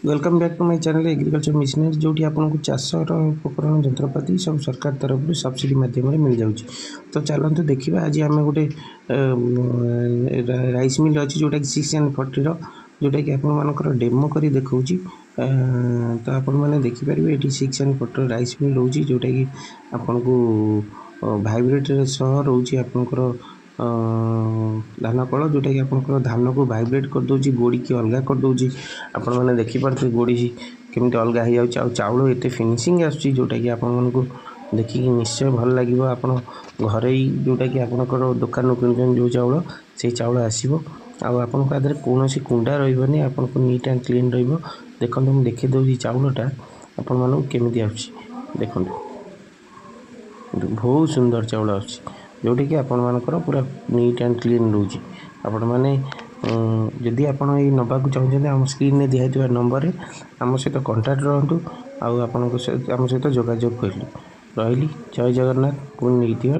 Welcome back to my channel Agriculture Machinery, ଯେଉଁଠି ଆପଣଙ୍କୁ ଚାଷର ଉପକରଣ, ଯନ୍ତ୍ରପାତି ସବୁ ସରକାର ତରଫରୁ ସବସିଡ଼ି ମାଧ୍ୟମରେ ମିଳିଯାଉଛି। ତ ଚାଲନ୍ତୁ ଦେଖିବା, ଆଜି ଆମେ ଗୋଟେ ରାଇସ୍ ମିଲ୍ ଅଛି, ଯେଉଁଟାକି 6N40ର, ଯେଉଁଟାକି ଆପଣମାନଙ୍କର ଡେମୋ କରି ଦେଖାଉଛି। ତ ଆପଣମାନେ ଦେଖିପାରିବେ, ଏଠି 6N40ର ରାଇସ୍ ମିଲ୍ ରହୁଛି, ଯେଉଁଟାକି ଆପଣଙ୍କୁ ଭାଇବ୍ରେଟର ସହ ରହୁଛି। ଆପଣଙ୍କର ଧାନ କଳ, ଯେଉଁଟାକି ଆପଣଙ୍କର ଧାନକୁ ଭାଇବ୍ରେଟ୍ କରିଦେଉଛି, ଗୋଡ଼ିକି ଅଲଗା କରିଦେଉଛି। ଆପଣମାନେ ଦେଖିପାରୁଥିବେ ଗୋଡ଼ି କେମିତି ଅଲଗା ହେଇଯାଉଛି ଆଉ ଚାଉଳ ଏତେ ଫିନିସିଂ ଆସୁଛି, ଯେଉଁଟାକି ଆପଣମାନଙ୍କୁ ଦେଖିକି ନିଶ୍ଚୟ ଭଲ ଲାଗିବ। ଆପଣ ଘରୋଇ, ଯେଉଁଟାକି ଆପଣଙ୍କର ଦୋକାନରୁ କିଣୁଛନ୍ତି ଯେଉଁ ଚାଉଳ, ସେଇ ଚାଉଳ ଆସିବ ଆଉ ଆପଣଙ୍କ ଦେହରେ କୌଣସି କୁଣ୍ଡା ରହିବନି, ଆପଣଙ୍କୁ ନିଟ୍ ଆଣ୍ଡ କ୍ଲିନ୍ ରହିବ। ଦେଖନ୍ତୁ, ମୁଁ ଦେଖାଇ ଦେଉଛି ଚାଉଳଟା ଆପଣମାନଙ୍କୁ କେମିତି ଆସୁଛି। ଦେଖନ୍ତୁ, ବହୁତ ସୁନ୍ଦର ଚାଉଳ ଆସୁଛି, ଯେଉଁଟାକି ଆପଣମାନଙ୍କର ପୁରା ନିଟ୍ ଆଣ୍ଡ କ୍ଲିନ୍ ରହୁଛି। ଆପଣମାନେ ଯଦି ଆପଣ ଏଇ ନେବାକୁ ଚାହୁଁଛନ୍ତି, ଆମ ସ୍କ୍ରିନ୍ରେ ଦିଆହେଇଥିବା ନମ୍ବରରେ ଆମ ସହିତ କଣ୍ଟାକ୍ଟ ରହନ୍ତୁ ଆଉ ଆପଣଙ୍କ ସହିତ ଆମ ସହିତ ଯୋଗାଯୋଗ କରିଲି। ରହିଲି, ଜୟ ଜଗନ୍ନାଥ। ପୁଣି ନେଇଥିବା।